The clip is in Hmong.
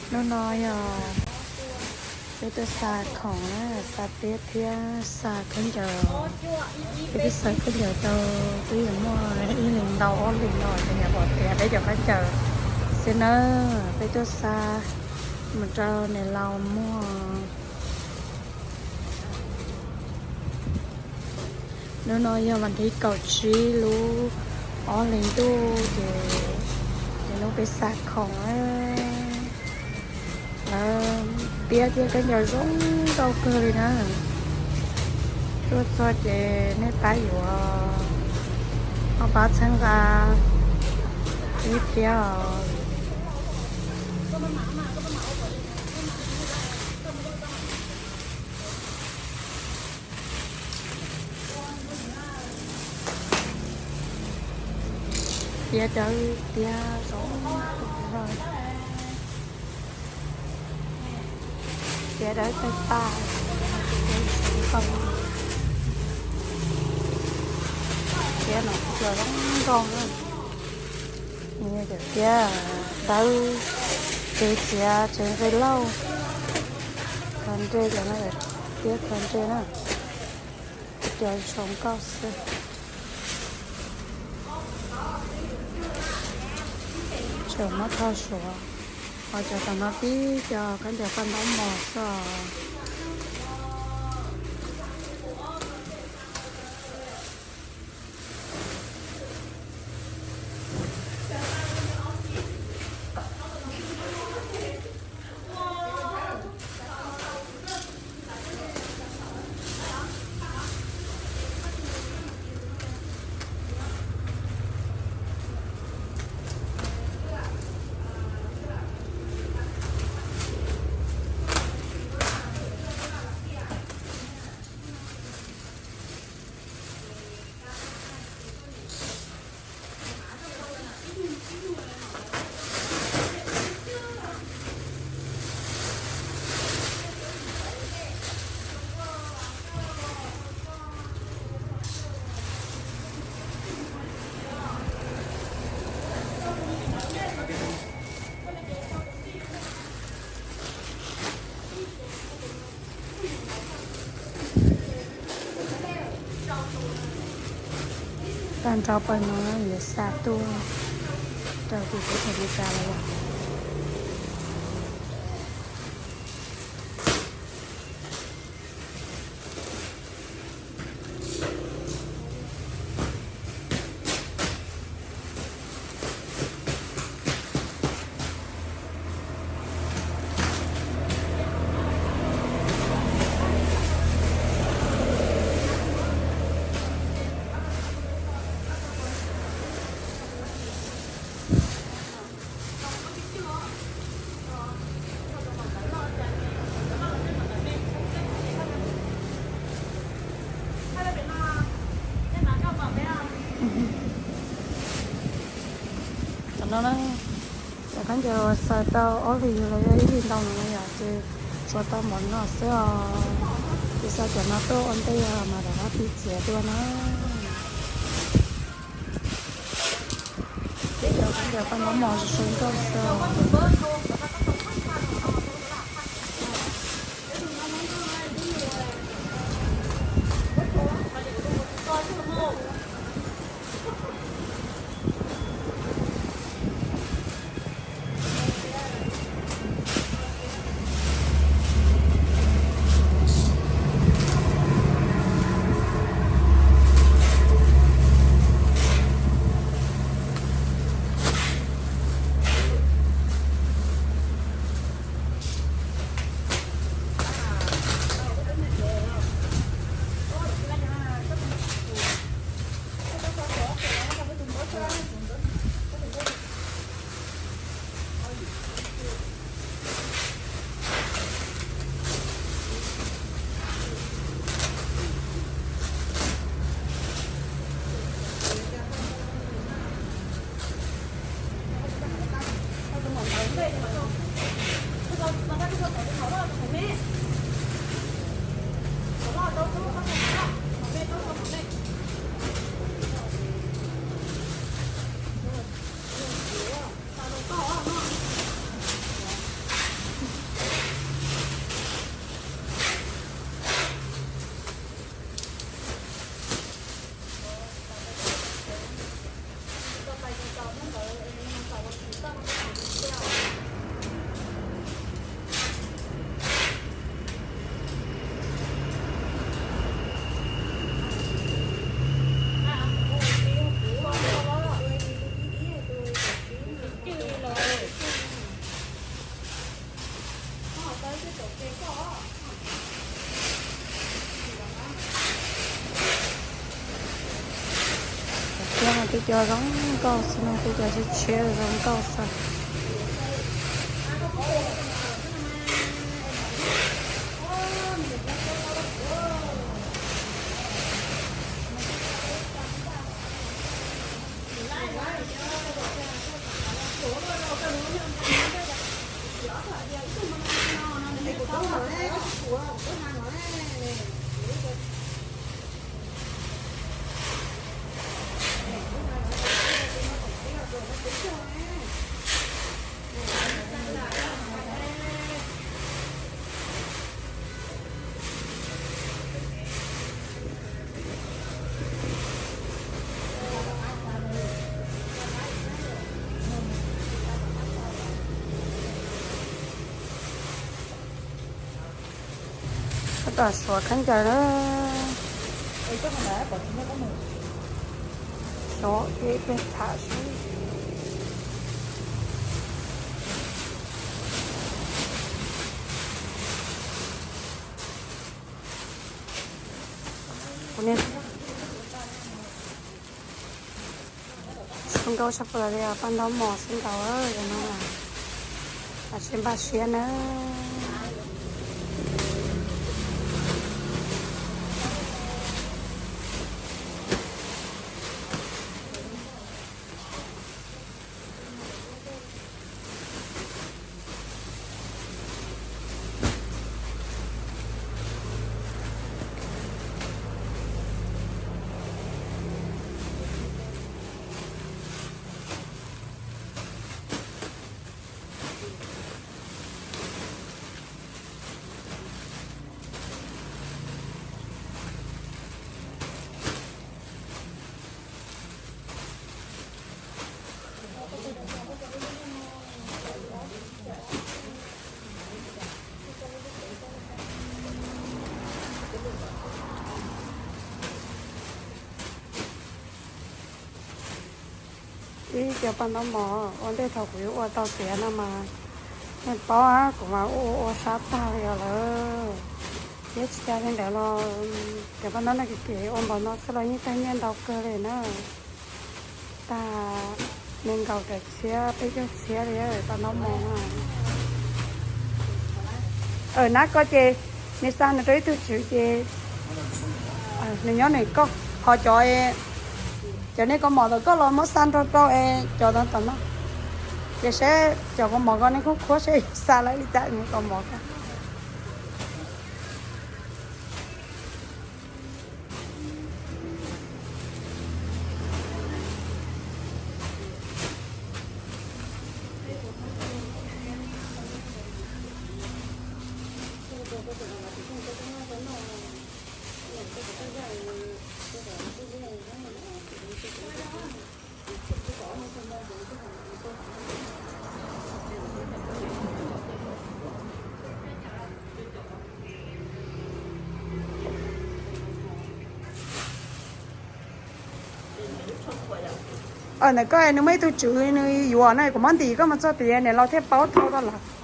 Hnub no yog peb tuaj xa khoom na, xa tiab thiab xa khaub ncaws. Peb twb xa khaub ncaws tau, twb yuav muaj ib hlis ntau ob hlis no ces niam pom tias peb cov khaub ncaws xwb nawb. Peb tuaj xa mus rau niam laus muag. Hnub no yog vas thib kaum tsib lub ob hlis ntuj ces, ces hnub peb xa khoom na. Lawv tiab thiab khaub ncaws zoo nkauj kawg li na. Tuaj txog ces nej pab yuav, ho pab txhawb nqa ib pliag os. Tiab dawb tiab zoo, tiab dawb tag tag, tiab no cov zoo nkauj na. Tiab dawb, tsev txiav tsev nqe lauj, khav nre cov no, tiab khav nre na. Cov zoo nkauj xwb. Tseem muab tho suav, ho cov tom no tib co khaub ncaws paj ntaub mos xwb os. Tag nrho pawg no yuav xa tuaj rau tim teb chaws Amelikas lawm yom. Tam no na, cov khaub ncaws uas xa tau ob hlis los yog ib hlis ntau no yom, ces tsuas tau npaum no xwb os. Ces xa cov no tuaj ua ntej mas rov qab pib txiav dua na. Peb cov khaub ncaws paj ntaub mos zoo nkauj xwb os. Tej cov zoo nkauj xwb no, tej cov tshiab tshiab zoo nkauj xwb. Tab tom suav khaub ncaws na. Suav ces peb tham seb. Zoo nkauj tshaj plaws li os, paj ntaub mos xwb nkaus no. Tam sim npaj siab na. Ib co paj ntaub mos ua ntej thaum kuv yuav ua tau tiav no mas, nej paub kuv mas ua ua sab tag li os lawm. Thiab tsis tas li ntawd los cov paj ntaub no kev kev ua npaum no xwb los yeej tag nyiaj ntau kawg li na. Tag nees nkaum tawm txhiab peb caug txhiab li paj ntaub mos. Nab koj ces nws xa nws rau ib tug tswv ces nws nyob nws koj ho cov, cov nej kaus mom tom koj los muab xa nrog rau es cov tom no. Ces saib cov kaus mom ko nej khuab khuab saib xa lawv li cas nws kaus mom ko. Ntawm koj nws muaj ib tug tswv nws yuav na, kuv muab ntim koj mus txog tias niam laus thiaj paub thau rau lawv.